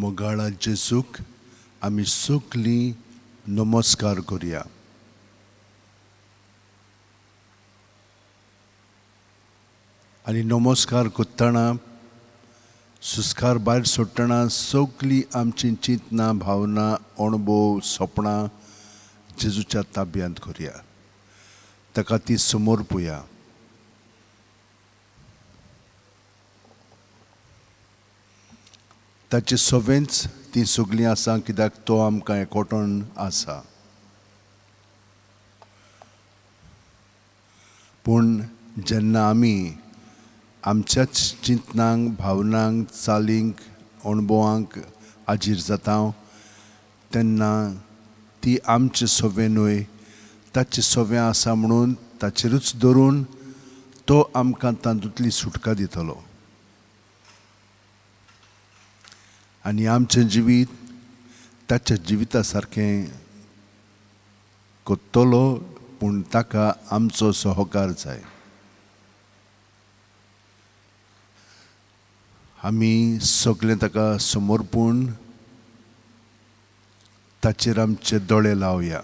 मोगाळा जेजूक आमी सगलीं नमस्कार करया. आनी नमस्कार करतना, सुस्कार भायर सोडटना सगलीं आमचीं चिंतनां, भावना, अणभव, सपनां जेजूच्या ताब्यांत करया. ताका ती समर्पुया. ताचे सवेंच ती सगलीं आसा, कित्याक तो आमकां एकवटून आसा. पूण जेन्ना आमी आमच्याच चिंतनांक, भावनांक, चालींक, अणभवांक आजीर जाता तेन्ना ती आमचे सवें न्हय, ताचे सवें आसा म्हणून ताचेरूच धरून तो आमकां तातूंतली सुटका दितलो. आनी आमचें जिवीत ताच्या जिविता सारकें कोत्तलो, पूण ताका आमचो सहकार जाय. आमी सगळें ताका समर्पूण ताचेर आमचे दोळे लावया.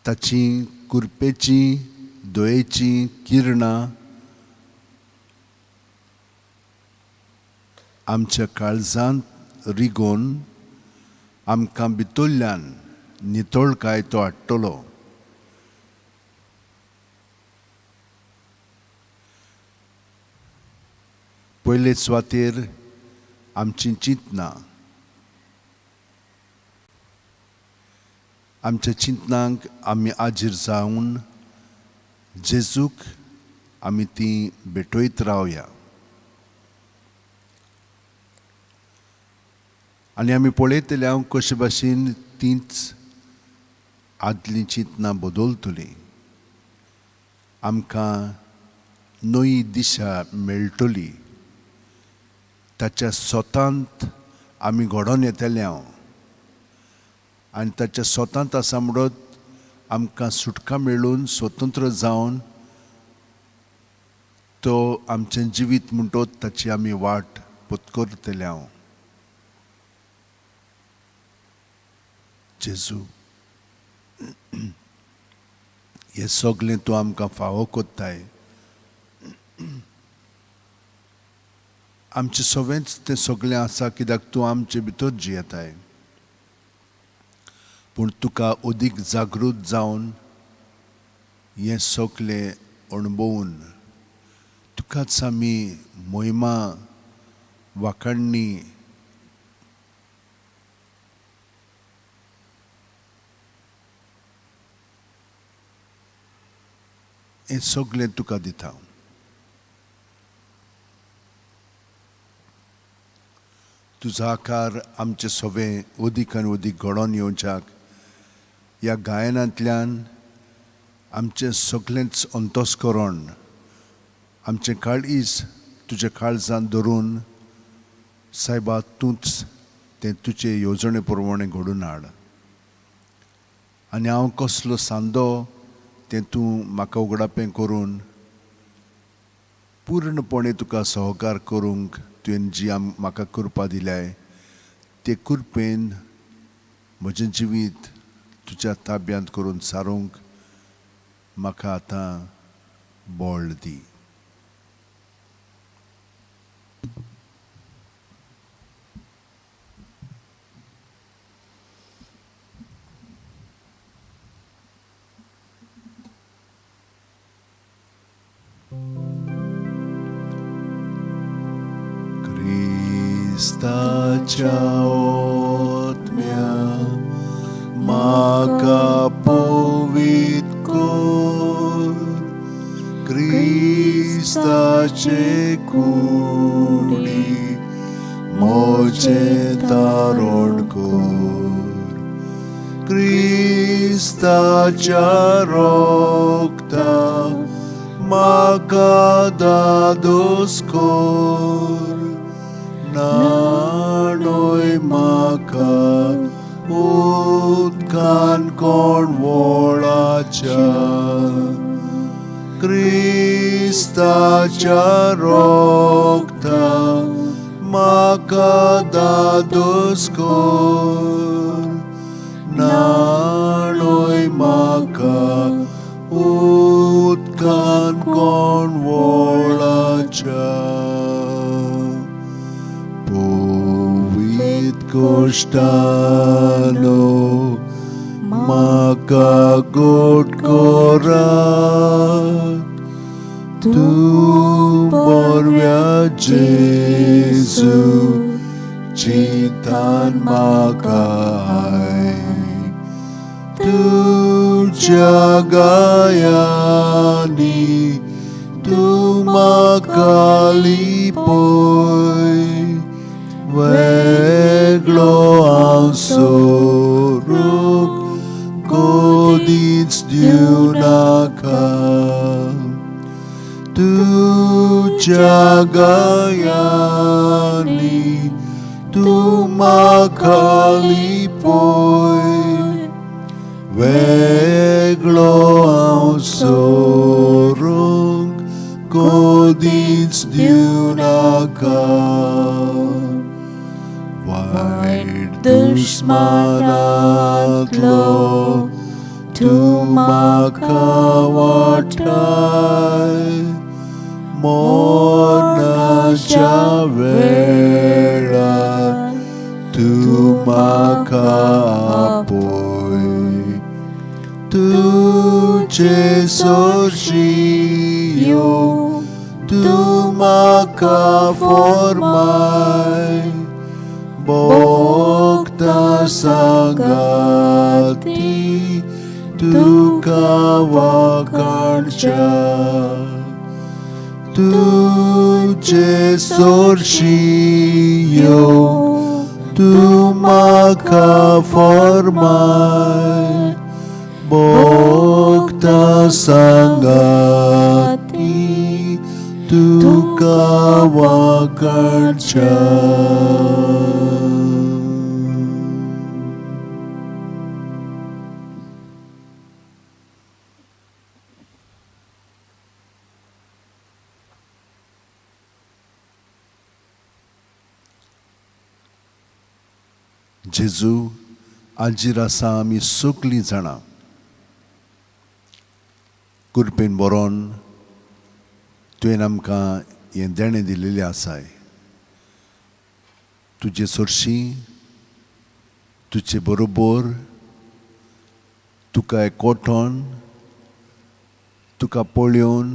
ताची कुरपेची, दयेचीं किरणां आमच्या काळजांत रिगोवन आमकां भितरल्यान नितळकाय तो हाडटलो. पयले सुवातेर आमचीं चिंतनां, आमच्या चिंतनांक आमी आजीर जावन जेजूक आमी ती भेटयत रावया. आनी आमी पळयतले हांव कशे भाशेन तींच आदलीं चिंतनां बदलतलीं, आमकां नवी दिशा मेळटली. ताच्या स्वतांत आमी घडोवन येतले हांव, आनी ताच्या स्वतांत आसा म्हणत आमकां सुटका मेळून स्वतंत्र जावन तो आमचें जिवीत म्हणटोच ताची आमी वाट पत्करतले हांव. जेजू, हें सगलें तूं आमकां फावो कोत्ताय. आमचें सगळेंच तें सगळें आसा, कित्याक तूं आमचे भितर जियेताय. पूण तुका अदीक जागृत जावन हें सगळें अणभवून तुकाच आमी मोहिमा वाखाणणी हें सगळें तुका दिता. तुजो आकार आमचे सवे अदीक आनी अदीक घडोवन येवच्याक ह्या गायनांतल्यान आमचें सगळेंच अंतस्करण, आमचें काळीज तुज्या काळजांत धरून सायबा तूंच तें तुजे येवजणे प्रमाणें घडून हाड. आनी हांव कसलो सांदो तें तूं म्हाका उगडापें करून पूर्णपणे तुका सहकार करूंक तुवें जी म्हाका कृपा दिल्याय ते कृपेन म्हजें जिवीत तुज्या ताब्यांत करून सारूंक म्हाका आतां बळ दी. क्रिस्ताच्या ओत्म्या म्हाका पवीत कर, क्रिस्ताचे कुडी म्हजें तारण कर, क्रिस्ताच्या रोगता म्हाका दादोस कर, न्हाणय म्हाका उदकान कोण वळाच्या, क्रिस्ताच्या क्रिस्ताच्या रोगतान म्हाका दादोस कर न्हाणय म्हाका उदकान कोण वळाच्या पवित कोश्टानो म्हाका गोड करात तूं बरव्या जेजू चिंतान म्हाका तुज्या गायांनी तूं म्हाका लिपय वेगळो हांव सोरूंक कदींच दिवं नाका तुज्या गायांनी तूं म्हाका लिपय वेगळो हांव सोरूंक कदींच दिवं नाका वायट दुस्मानांतलो तूं म्हाका वाटाय मरणाच्या वेळार तूं म्हाका आपय तुजे सरशीं येवंक तूं म्हाका फॉर्माय भोगता सांगाती तुका वाखाणच्या तुजे सरशीं येवंक तूं म्हाका फॉर्माय भोगता सांगाती तुका वाखाणच्या. जेजू आजीर आसा आमी सगळीं जाणां कृपेन बरोवन तुवें आमकां हें देणें दिलेलें आसाय. तुजे सरशीं तुजे बरोबर तुका एकवटोन तुका पळोवन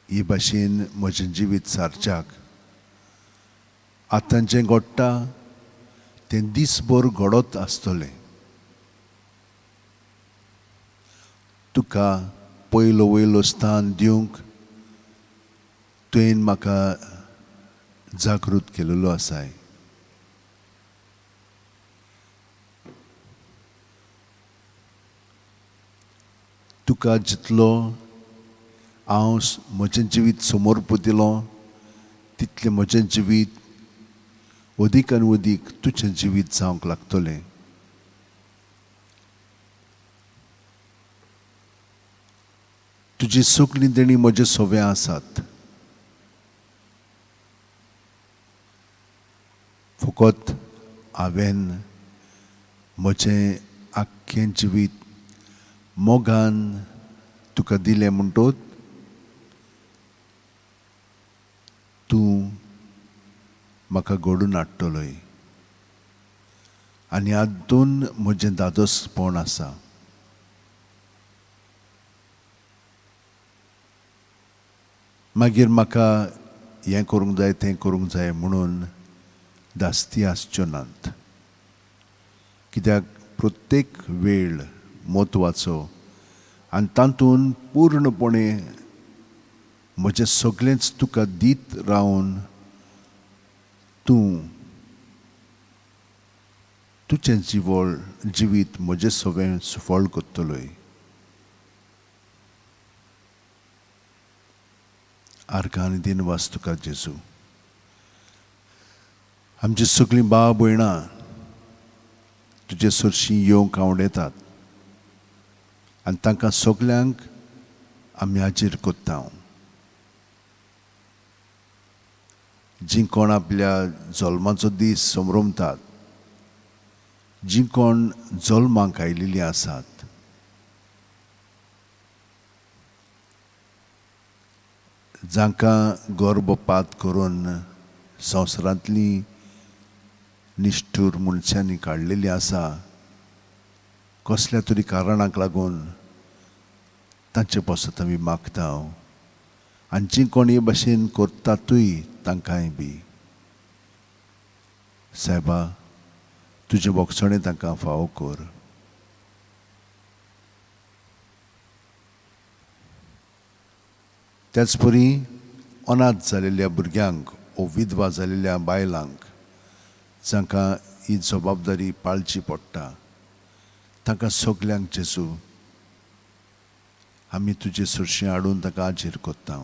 ही भाशेन म्हजें जिवीत सारच्याक आतां जें घडटा तें दीसभर घडत आसतलें. तुका पयलो वयलो स्थान दिवंक तुवें म्हाका जागृत केलेलो आसाय. तुका जितलो हांव म्हजें जिवीत समर्पितलो तितलें म्हजें जिवीत अदीक आनी अदीक तुजें जिवीत जावंक लागतलें. तुजी सगळीं देणीं म्हजे सोवे आसात. फकत हांवें म्हजें आख्खें जिवीत मोगान तुका दिलें म्हणटोच तूं म्हाका घडून हाडटलोय आनी हातून म्हजें दादोसपण आसा. मागीर म्हाका हें करूंक जाय तें करूंक जाय म्हणून धास्ती आसच्यो नात, कित्याक प्रत्येक वेळ म्हत्वाचो आनी तातूंत पूर्णपणे म्हजें सगळेंच तुका दीत रावन तूं तुजें जिवीत म्हजें सगळें सुफळ करतलोय. आर्गां आनी दिनवास तुका जेजू. आमची सगळीं भाव भयणां तुजे सरशीं येवंक आवडटात आनी तांकां सगल्यांक आमी हाजीर करता. जीं कोण आपल्या जल्माचो दीस समरमतात, जीं कोण जल्माक आयिल्लीं आसात, जांकां गर्भपात करून संवसारांतलीं निश्ठूर मनशांनी काडलेलीं आसा, कसल्या तरी कारणाक लागून तांचे पासत आमी मागता. आनी जीं कोण हे भाशेन करतातूय तांकांय बी सायबा तुजें भोगसणें तांकां फावो कर. त्याच परी अनाथ जालेल्या भुरग्यांक ओ विधवा जालेल्या बायलांक जांकां ही जबाबदारी पाळची पडटा तांकां सगल्यांक जेजू आमी तुजे सरशी हाडून तांकां हाजीर करता.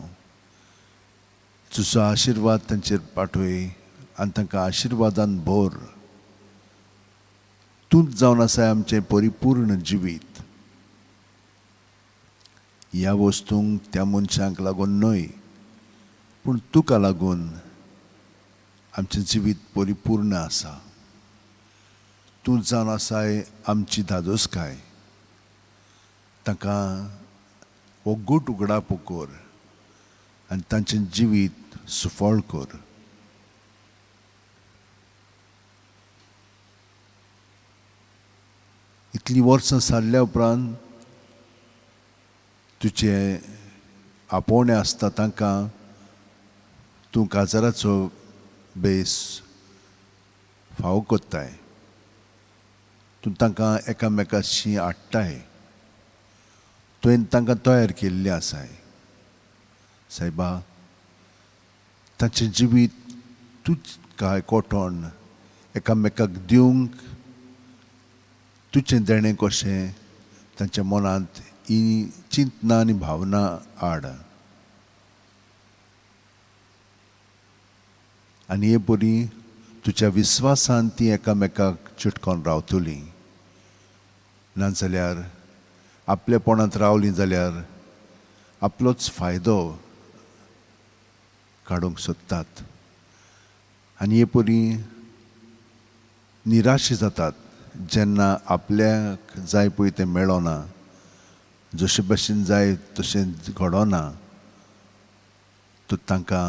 तुजो आशिर्वाद तांचेर पाठय आनी तांकां आशिर्वादान भर. तूंच जावन आसाय आमचें परिपूर्ण जिवीत. ह्या वस्तूंक त्या मनशांक लागून न्हय पूण तुका लागून आमचें जिवीत परिपूर्ण आसा. तूं जावन आसाय आमची धादोसकाय. तांकां हो गूट उगडापो कर आनी तांचें जिवीत सुफळ कर. इतलीं वर्सां सारल्या उपरांत तुजें आपोवणें आसता तांकां तूं काजाराचो बेस फावो करताय. तूं तांकां एकामेकाशी हाडटाय. तुवें तांकां तयार केल्लें आसाय. सायबा तांचें जिवीत तूंच काय कोटोण एकामेकाक दिवंक तुजें देणें कशें तांच्या मनांत ही चिंतना आनी भावना हाड आनी हे परी तुज्या विस्वासान ती एकामेकाक चिटकोन रावतली. नाजाल्यार आपलेपणांत रावली जाल्यार आपलोच फायदो काडूंक सोदतात आनी हे परी निराश जातात जेन्ना आपल्याक जाय पळय तें मेळना, जशे भशेन जाय तशें घडना. तर तांकां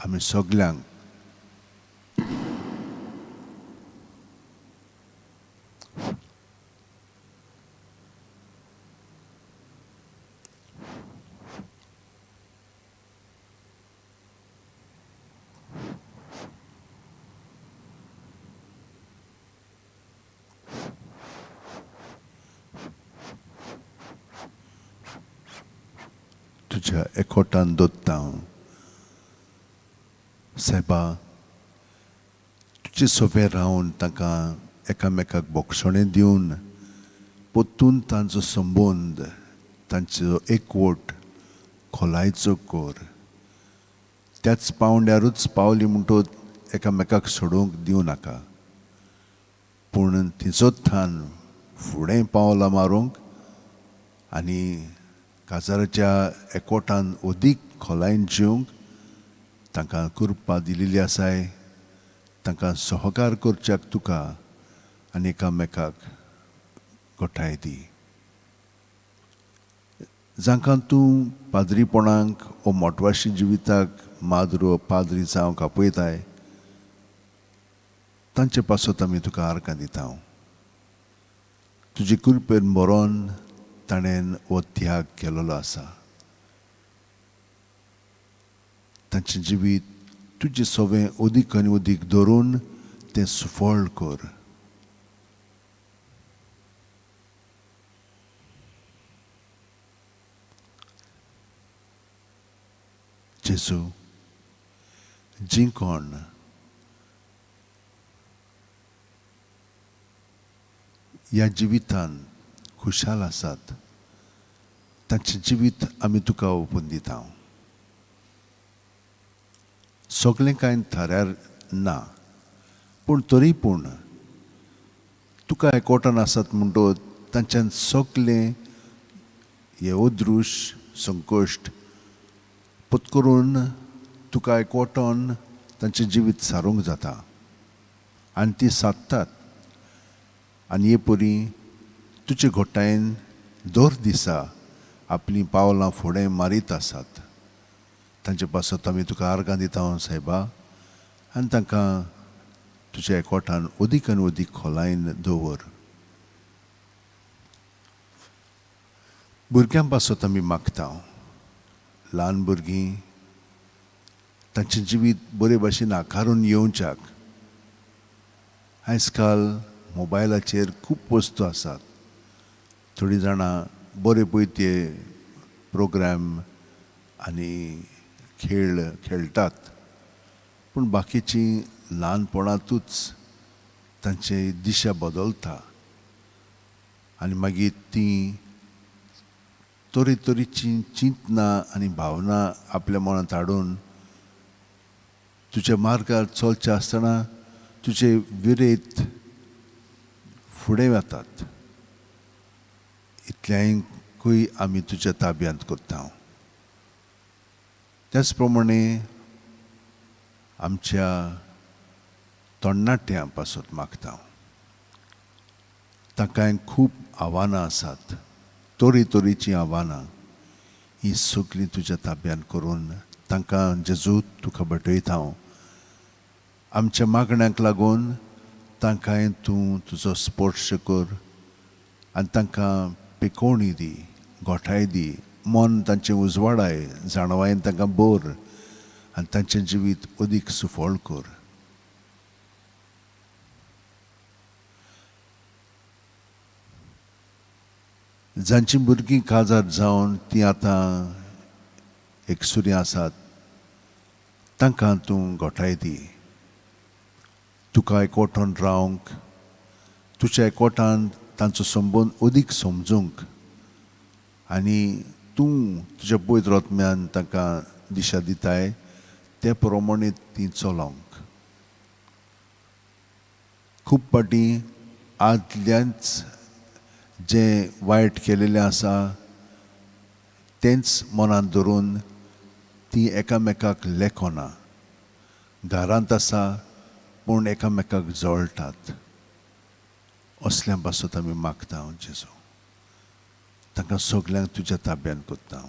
आमी सगल्यांक तुज्या एकवटान दवरता. सायबा तुजे सोबे रावन तांकां एकामेकाक भोगसणें दिवन परतून तांचो संबंद तांचो एकवट खोलायचो कर. त्याच पावंड्यारूच पावली म्हणटकच एकामेकाक सोडूंक दिवं नाका, पूण तिचो थान फुडें पावलां मारूंक आनी काजाराच्या एकवटान अदीक खोलायेन जिवंक तांकां कृपा दिलेली आसाय. तांकां सहकार करच्याक तुका आनी एकामेकाक गोठाय दी. जांकां तूं पाद्रीपणाक ओ मोटवाशी जिविताक माद्र ओ पाद्री जावंक आपयताय तांचे पासत आमी तुका आर्गां दिता. तुजे कृपेन मरोन ताणें हो त्याग केलेलो आसा. तांचें जिवीत तुजें सवें अदीक आनी अदीक धरून तें सुफळ कर. जेजू जीं कोण ह्या जिवितान खुशाल आसात तांचें जिवीत आमी तुका ओपून दिता. सगळें कांय थाऱ्यार ना पूण तरी पूण तुका एकवटान आसात म्हणटकच तांच्यान सगळें हे अदृश्य संकश्ट पत्करून तुका एकवटोन तांचें जिवीत सारूंक जाता आनी ती सादतात आनी हे परी तुजे घोटायेन दर दिसा आपलीं पावलां फुडें मारीत आसात. तांचे पासत आमी तुका आर्गां दिता सायबा आनी तांकां तुज्या एकवटान अदीक आनी अदीक खोलायेन दवर. भुरग्यां पासत आमी मागता, ल्हान भुरगीं तांचें जिवीत बरे भाशेन आकारून येवच्याक आयज काल मोबायलाचेर खूब वस्तू आसात. थोडीं जाणां बरे पळय ते प्रोग्राम आनी खेळ खेळटात, पूण बाकीचीं ल्हानपणांतूच तांची दिशा बदलता आनी मागीर तीं तरेतरेचीं चिंतनां आनी भावना आपल्या मनांत हाडून तुज्या मार्गार चलचें आसतना तुजे विरेत फुडें वतात. इतल्यांकूय आमी तुज्या ताब्यांत करता. त्याच प्रमाणे आमच्या तरणाट्यां पासत मागता. तांकां खूब आव्हानां आसात, तरेतरेचीं आव्हानां, हीं सगळीं तुज्या ताब्यांत करून तांकां जेजू तुका भेटयता हांव. आमच्या मागण्यांक लागून तांकांय तूं तुजो स्पर्श कर आनी तांकां पिकोवणी दी, गोठाय दी, मन तांचें उजवाडाय, जाणवायेन तांकां बोर आनी तांचें जिवीत अदीक सुफळ कर. जांचीं भुरगीं काजार जावन तीं आतां एकसुरीं आसात तांकां तूं गोठाय दी. तुका एकवटून रावंक, तुज्या एकवटान तांचो संबंद अदीक समजूंक आनी तूं तुज्या पवित्र आत्म्यान तांकां दिशा दिताय ते प्रमाणे तीं चलोवंक. खूब फावटी आदल्याच जें वायट केलेलें आसा तेंच मनांत धरून ती एकामेकाक लेखना, घरांत आसा पूण एकामेकाक जळटात. असल्या पासत आमी मागता जेजू, तांकां सगल्यांक तुज्या ताब्यांत करता.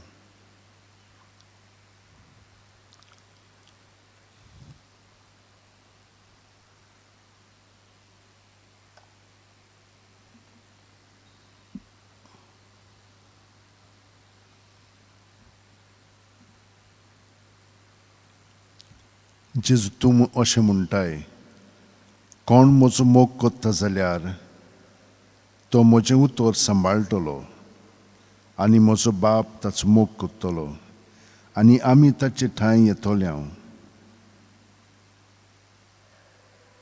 जेजू तूं अशें म्हणटाय, कोण म्हजो मोग करता जाल्यार तो म्हजें उतर सांबाळटलो आनी म्हजो बाप ताचो मोग करतलो आनी आमी ताचे ठांय येतले. हांव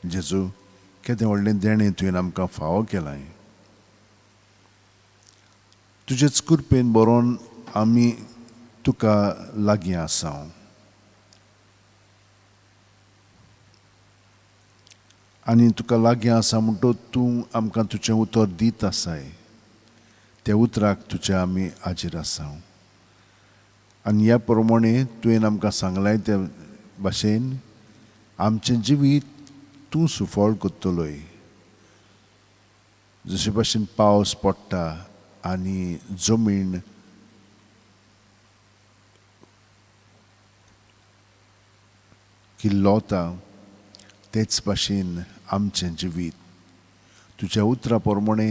जेजू, केदें व्हडलें देणें तुवें आमकां फावो केलां. तुजेच कृपेन बरोवन आमी तुका लागीं आसा. आनी तुका लागीं आसा म्हणटो तूं आमकां तुजें उतर दीत आसाय, त्या उतराक तुज्या आमी हाजीर आसा. आनी ह्या प्रमाणे तुवें आमकां सांगलाय त्या भाशेन आमचें जिवीत तूं सुफळ करतलोय. जशे भाशेन पावस पडटा आनी जमीन किल्लोता तेच भाशेन आमचें जिवीत तुज्या उतरा प्रमाणे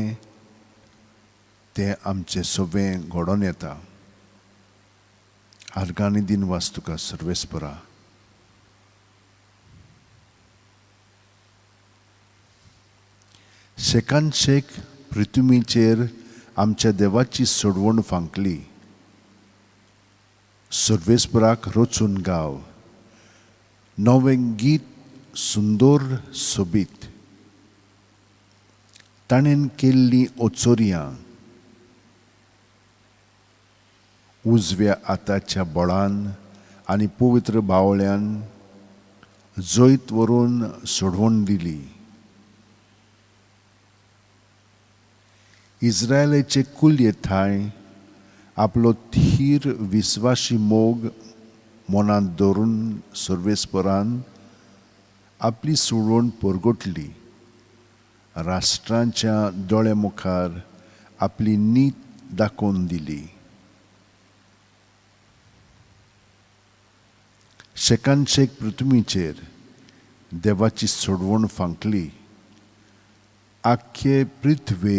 तें आमचें सगळें घडोवन येता. आर्गांनी दिनवास तुका सर्वेस्परा. शेकान शेक पृथ्वीचेर आमच्या देवाची सोडवण फांकली. सर्वेस्पराक रचून गाव नवें गीत सुंदर सोबीत. ताणें केल्लीं ओचोरयां उजव्या हाताच्या बळान आनी पवित्र बावळ्यान जैत व्हरून सोडवण दिली. इस्रायलाचे कुलये ठांय आपलो थीर विस्वाशी मोग मनांत दवरून सर्वेस्परान आपली सोडवण परगटली, राष्ट्रांच्या दोळ्या मुखार आपली नीत दाखोवन दिली. शेकानशेक पृथ्वीचेर देवाची सोडवण फांकली. आख्खे पृथ्वे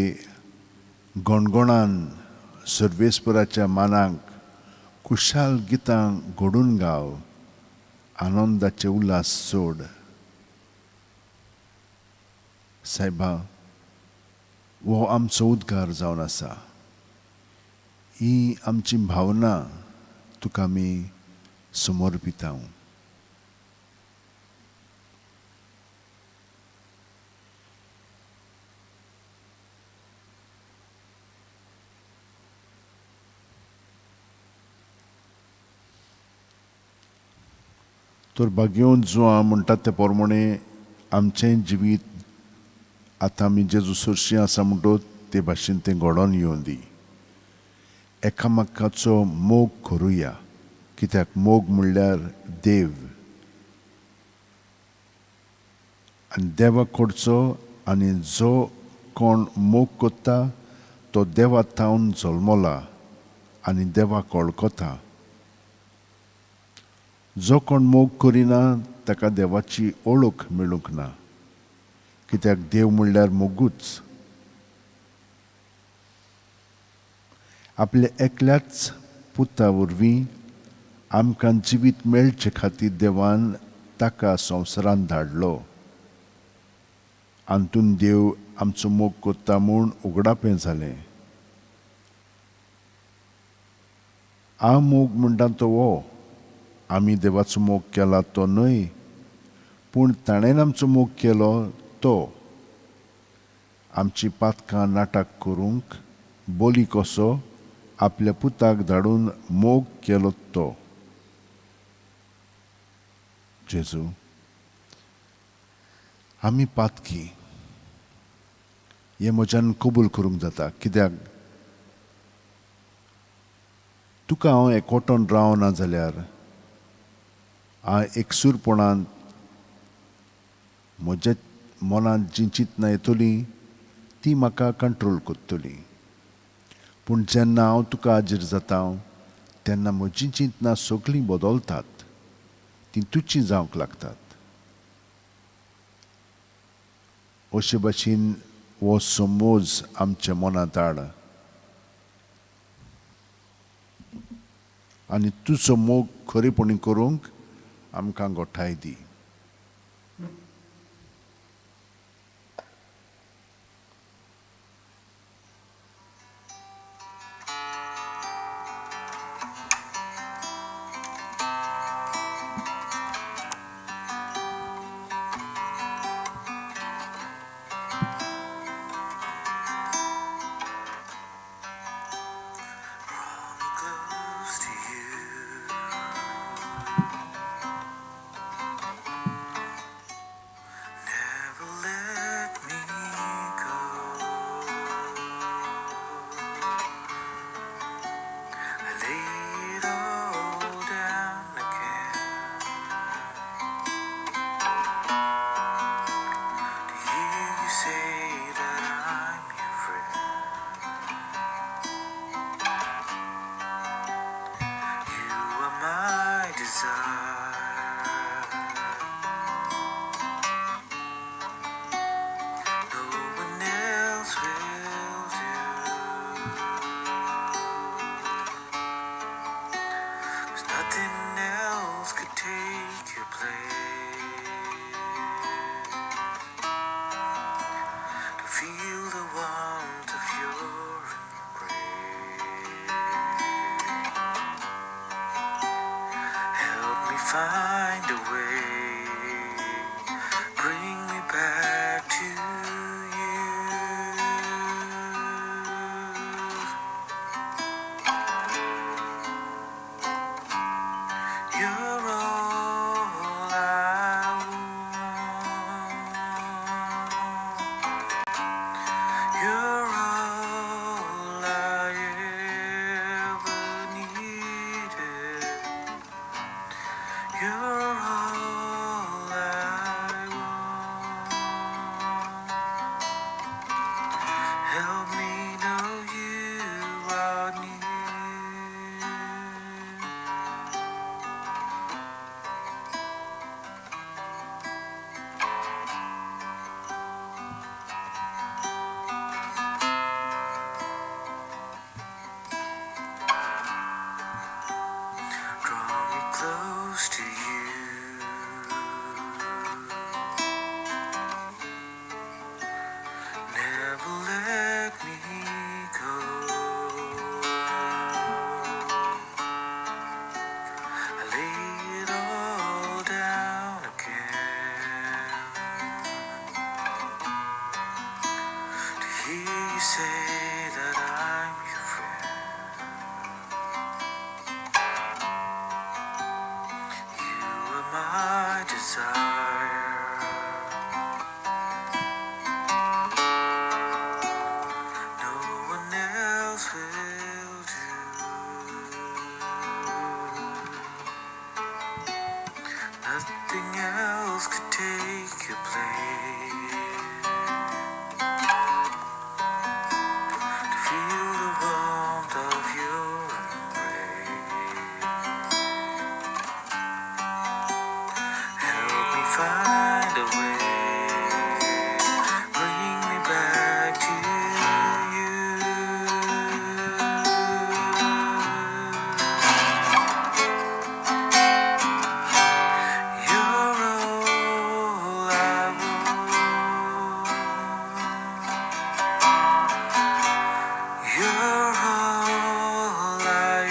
गणगणान सर्वेस्पराच्या मानाक खुशाल गितां घडून गाव, आनंदाचे उल्हास सोड. सायबा, हो आमचो उद्गार जावन आसा. ही आमची भावना तुका आमी समर्पिता. तर भाग्यवंत जुवां म्हणटात ते प्रमाणे आमचें जिवीत आतां आमी जेजू सरशीं आसा म्हणटो ते भाशेन तें घडोवन येवं दी. एकामेकाचो मोग करुया, कित्याक मोग म्हणल्यार देव आनी देवा कडचो, आनी जो कोण मोग करता तो देवा थावन जल्मला आनी देवाक वळखता. जो कोण मोग करिना ताका देवाची ओळख मेळूंक ना, कित्याक देव म्हणल्यार मोगूच. आपल्या एकल्याच पुता वरवीं आमकां जिवीत मेळचे खातीर देवान ताका संवसारांत धाडलो. आंतून देव आमचो मोग करता म्हूण उगडापें जालें. हांव मोग म्हणटा तो हो, आमी देवाचो मोग केला तो न्हय, पूण ताणें आमचो मोग केलो तो. आमची पातकां नाटक करूंक बोली कसो आपल्या पुताक धाडून मोग केलो तो. जेजू, आमी पातकी हें म्हज्यान कबूल करूंक जाता, कित्याक तुका हांव एकवटोन रावना जाल्यार हांव एकसूरपणान म्हज्या मनांत जीं चिंतनां येतलीं ती म्हाका कंट्रोल करतली. पूण जेन्ना हांव तुका हाजीर जाता तेन्ना म्हजीं चिंतनां सगळीं बदलतात, तीं तुजीं जावंक लागतात. अशे भाशेन हो समज आमच्या मनांत हाड आनी तुजो मोग खरेपणी करूंक आमकां गोठाय दी. Find a way, bring me back to you. You're all I want. say that I'm your friend. You are my desire. No one else will do. Nothing else could take your place. To feel the warmth of your embrace. Help me find a way. Bring me back to you. You're all I want. You're all I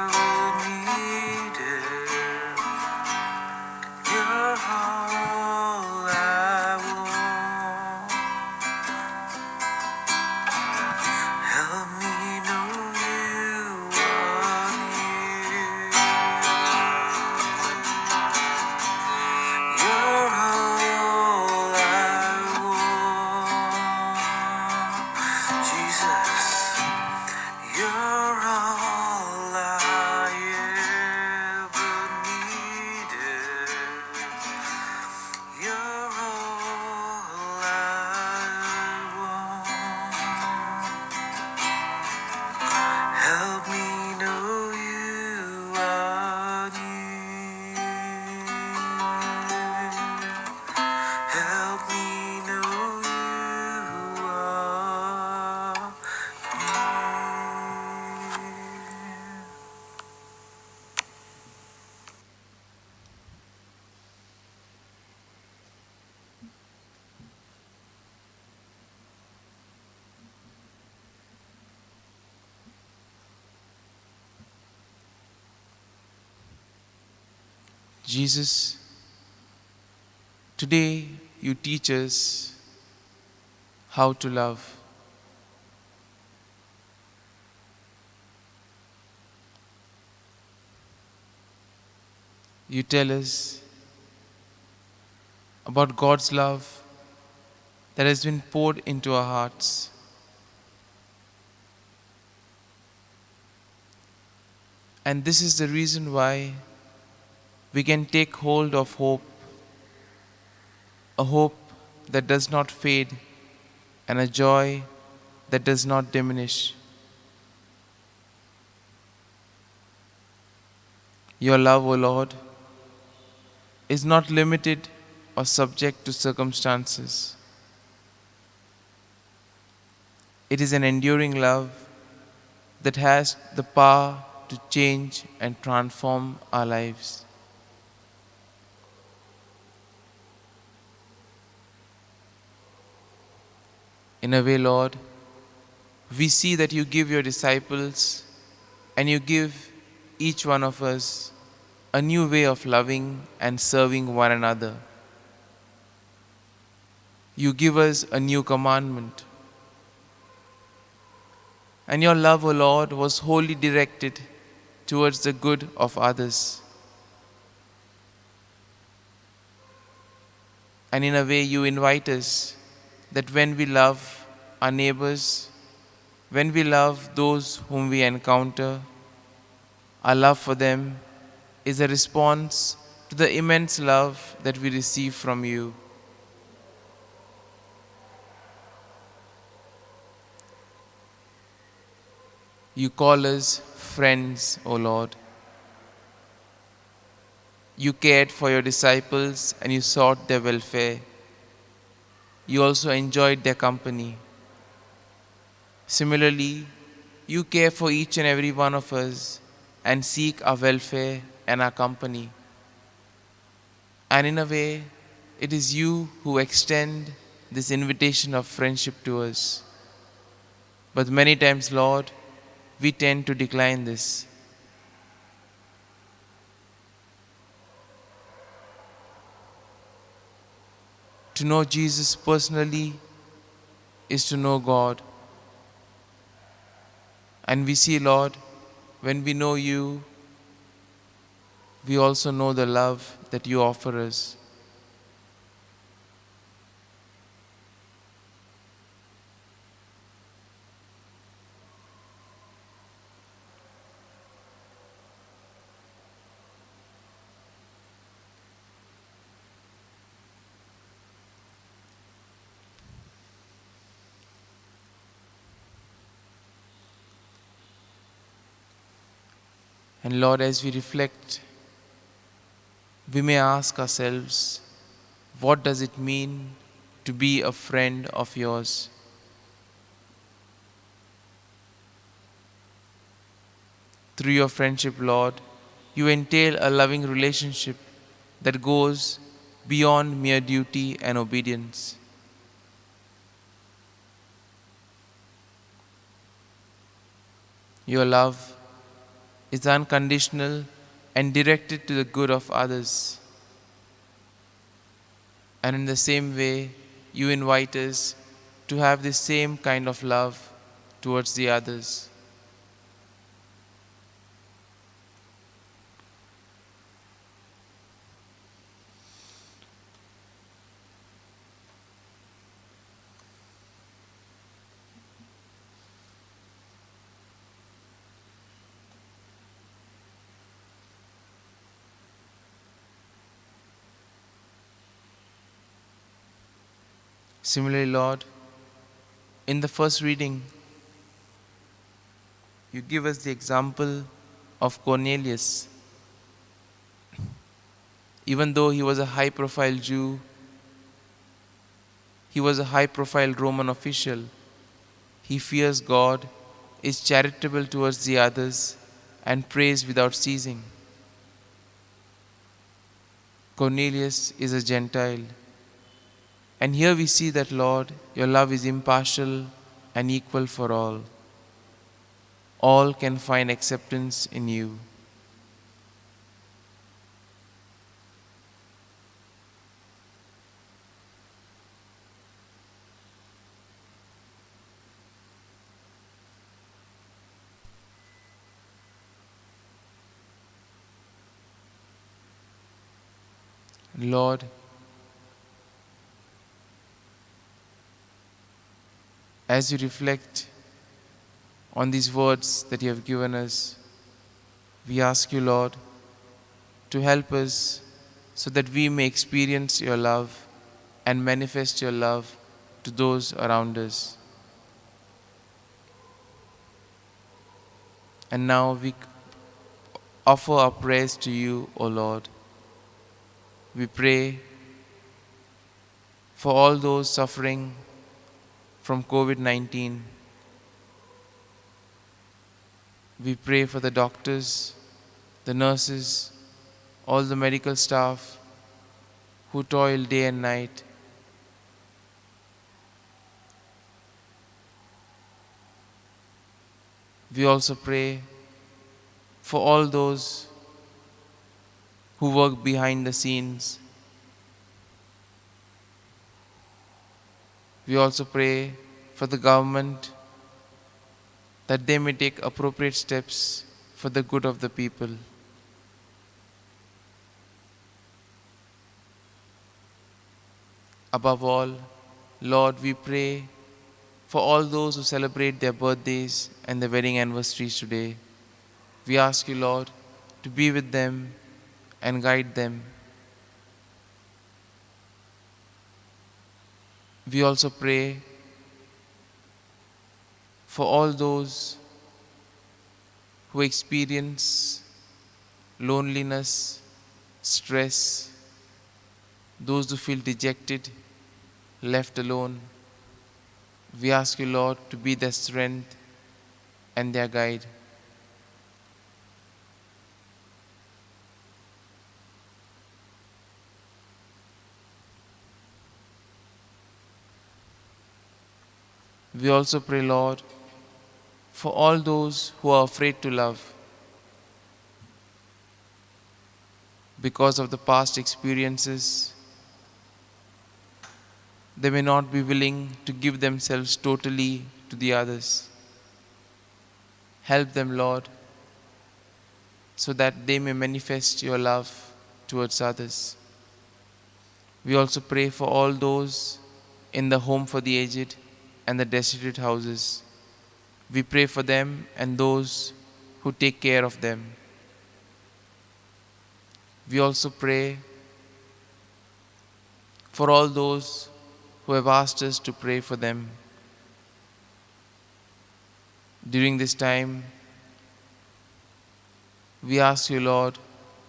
ever needed. You're all I want. Help me know you are near. You're all I want. Jesus, you're all I ever needed. You're all I want. Help me know you are near. Help me know you are near. Jesus, today you teach us how to love. You tell us about God's love that has been poured into our hearts. And this is the reason why we can take hold of hope, a hope that does not fade and a joy that does not diminish. Your love, O Lord, is not limited or subject to circumstances. It is an enduring love that has the power to change and transform our lives. In a way, Lord, we see that you give your disciples and you give each one of us a new way of loving and serving one another. You give us a new commandment. And your love, O Lord, was wholly directed towards the good of others. And in a way, you invite us that when we love our neighbors, when we love those whom we encounter, our love for them is a response to the immense love that we receive from you. You call us friends, O Lord. You cared for your disciples and you sought their welfare. You also enjoyed their company. Similarly, you care for each and every one of us and seek our welfare and our company. And in a way, it is you who extend this invitation of friendship to us. But many times, Lord, we tend to decline this. To know Jesus personally is to know God. And we see, Lord, when we know you, we also know the love that you offer us. And Lord, as we reflect, we may ask ourselves, what does it mean to be a friend of yours? Through your friendship, Lord, you entail a loving relationship that goes beyond mere duty and obedience. Your love is unconditional and directed to the good of others. And in the same way, you invite us to have the same kind of love towards the others. Similarly, Lord, in the first reading, you give us the example of Cornelius. Even though he was a high-profile Jew, he was a high-profile Roman official. He fears God, is charitable towards the others, and prays without ceasing. Cornelius is a Gentile. And here we see that, Lord, your love is impartial and equal for all. All can find acceptance in you. Lord, as you reflect on these words that you have given us, we ask you, Lord, to help us so that we may experience your love and manifest your love to those around us. And now we offer our prayers to you, O Lord. We pray for all those suffering from COVID-19. We pray for the doctors, the nurses, all the medical staff who toil day and night. We also pray for all those who work behind the scenes. We also pray for the government that they may take appropriate steps for the good of the people. Above all, Lord, we pray for all those who celebrate their birthdays and their wedding anniversaries today. We ask you, Lord, to be with them and guide them. We also pray for all those who experience loneliness, stress, those who feel dejected, left alone. We ask you, Lord, to be their strength and their guide. We also pray, Lord, for all those who are afraid to love because of the past experiences, they may not be willing to give themselves totally to the others. Help them, Lord, so that they may manifest your love towards others. We also pray for all those in the home for the aged and the destitute houses. We pray for them and those who take care of them. We also pray for all those who have asked us to pray for them. During this time, we ask you, Lord,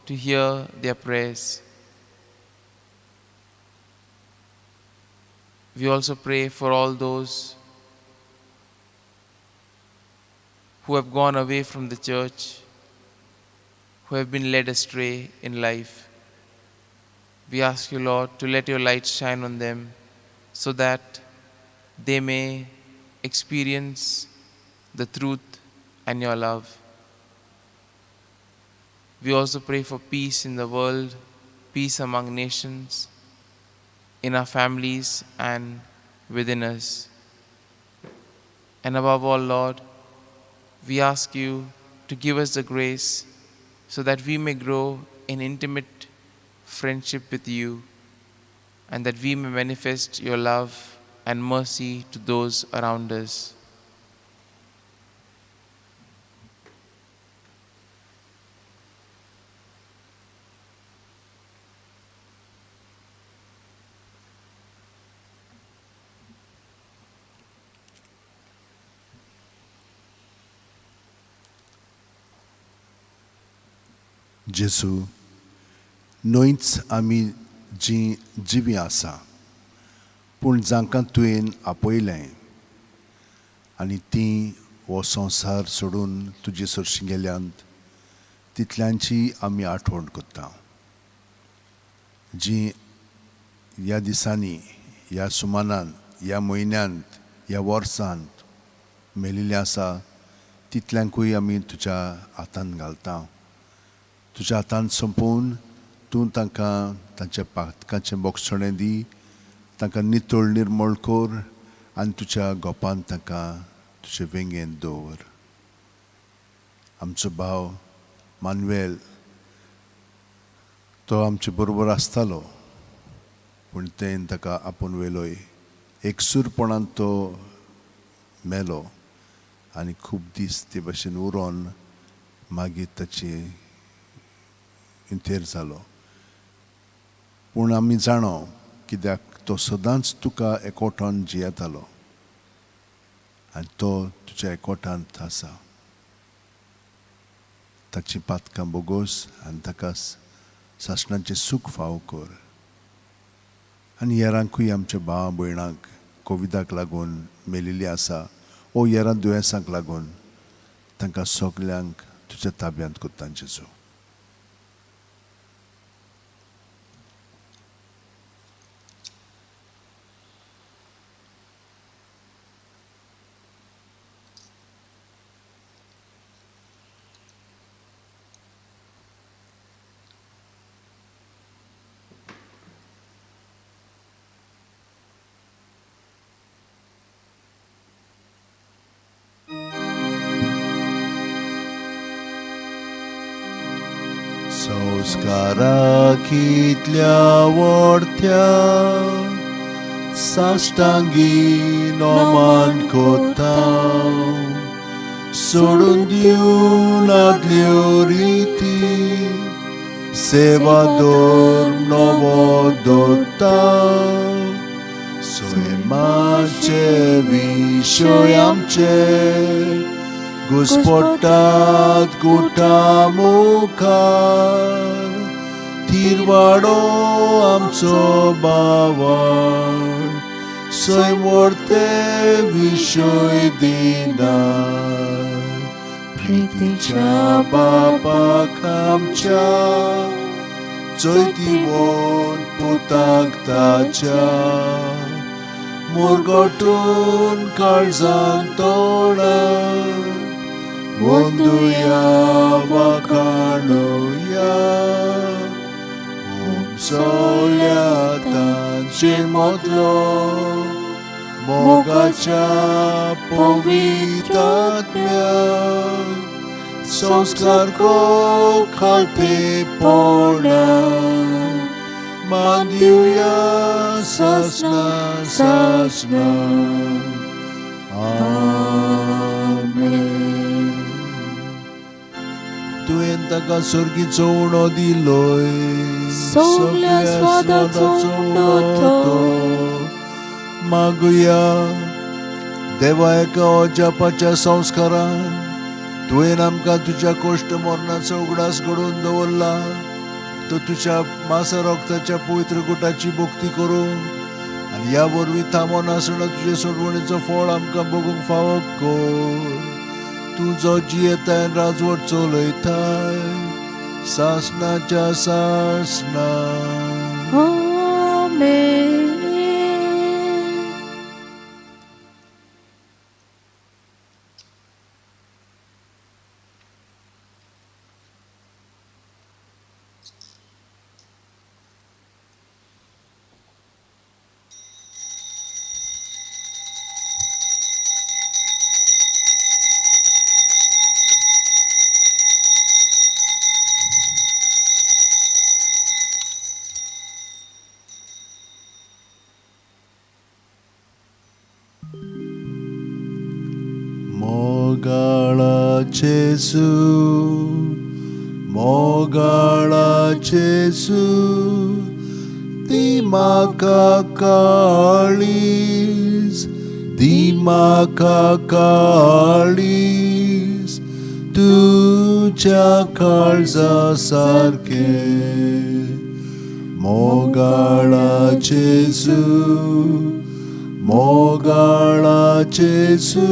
to hear their prayers. We also pray for all those who have gone away from the church, who have been led astray in life. We ask you, Lord, to let your light shine on them so that they may experience the truth and your love. We also pray for peace in the world, peace among nations, in our families and within us. And above all, Lord, we ask you to give us the grace so that we may grow in intimate friendship with you and that we may manifest your love and mercy to those around us. जेजू, न्हयच आमी जीं जिवीं आसा, पूण जांकां तुवें आपयलें आनी तीं हो संवसार सोडून तुजे सरशीं गेल्यांत तितल्यांची आमी आठवण करता. जीं ह्या दिसांनी, ह्या सुमानांत, ह्या म्हयन्यांत, ह्या वर्सांत मेलिल्लीं आसा तितल्यांकूय आमी तुज्या हातान घालता. तुज्या हातान सोंपोवन तूं तांकां तांच्या पातकाचें बोगसणें दी, तांकां नितळ निर्मळ कर आनी तुज्या गोपान तांकां तुजे वेंगेंत दवर. आमचो भाव मानवेल तो आमचे बरोबर आसतालो, पूण तें ताका आपोवन व्हेलोय. एकसूरपणान तो मेलो आनी खूब दीस ते भशेन उरोन मागीर ताची इंतेर जालो. पूण आमी जाणो कित्याक तो सदांच तुका एकवटान जियेतालो आनी तो तुज्या एकवटांत आसा. ताची पातकां बोगोस आनी ताका सासणाचें सूख फावो कर. आनी हेरांकूय आमच्या भावा भयणांक कोविडाक लागून मेलिल्ली आसा ओ हेरां दुयेंसांक लागून तांकां सगल्यांक तुज्या ताब्यांत करता जेजू. संस्कारा कितल्या वोडत्या साश्टांगी नोमान कोता, सोडून दिवन आदल्यो रिती, सेवा धर्म नवो दवरता. सैमाचे विशय आमचे घुस्पटात गुटा मुखार, थिरवाडो आमचो बावड सैम व्हरते विशय दिना. प्रितीच्या बापाक आमच्या चोयतीवन पुताक ताच्या, मुरगटून काळजान तोडा वंदुया वाखाणुया. ओम सगल्या तांचे मदलो मोगाच्या पवित्र आत्म्यान संस्कार खालतेपणा मान दिवया सासना सासना. आमेन. तुवें ताका सर्गीचो उणो दिलोय, सगल्या स्वादाचो उणो तो. मागुया देवा, एका अजापाच्या संस्कारान तुवें आमकां तुज्या कोश्ट मरणाचो उगडास घडोवन दवरला, तो तुज्या मासा रक्ताच्या पवित्र गुटाची भक्ती करूंक आनी ह्या वरवीं थांबो नासतना तुजे सोडवणेचो फळ आमकां बघूंक फावो कर. तूं जो जियेताय राजवट चलयताय सासनाच्या सासना. आमेन. मोगाळा जेजू, मोगाळा जेजू, दी म्हाका काळीज, दी म्हाका काळीज तुज्या काळजा सारकें. मोगाळा जेजू, मोगाळा जेजू,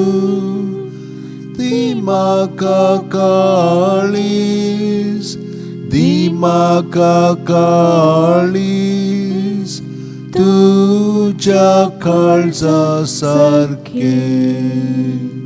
दी म्हाका काळीज, दी म्हाका काळीज तुज्या काळजा सारकें.